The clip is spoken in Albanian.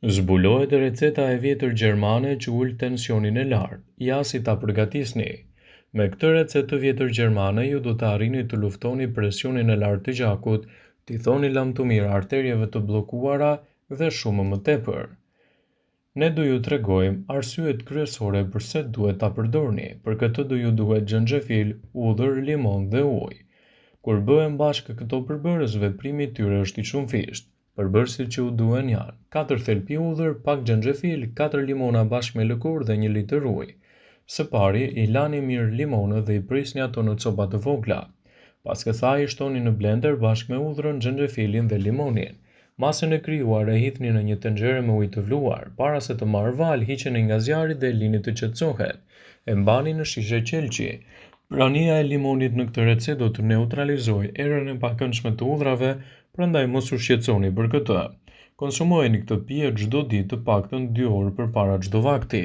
Zbulohet receta e vjetër gjermane që ul tensionin e lartë, ja si ta përgatisni. Me këtë recetë të vjetër gjermane ju do të arrini të luftoni presionin e lartë të gjakut, t'i thoni lamtumirë arterieve të bllokuara dhe shumë më tepër. Ne do ju tregojmë arsyet kryesore përse duhet ta përdorni. Për këtë do ju duhet xhenxhefil, hudhër, limon dhe ujë. Kur bëhen bashkë këto përbërës, veprimi i tyre është i shumëfishtë. Përbërësit që u duhen janë, katër thelpi hudhër, pak xhenxhefil, katër limona bashkë me lëkurë dhe një litër ujë. Së pari, i lani mirë limonët dhe i prisni ato në copa të vogla. Pas kësaj i shtoni në blender bashkë me hudhrën, xhenxhefilin dhe limonin. Masën e krijuar e hidhni në një tenxhere me ujë të vluar. Para se të marrë valë, hiqeni nga zjarri dhe e lini të qetësohet. E mbani në shishe qelqi. Prania e limonit në këtë recetë do të neutralizojë erën e pakëndshme të hudhrave, prandaj mos u shqetësoni për këtë. Konsumojeni këtë pije çdo ditë të paktën dy orë përpara çdo vakti.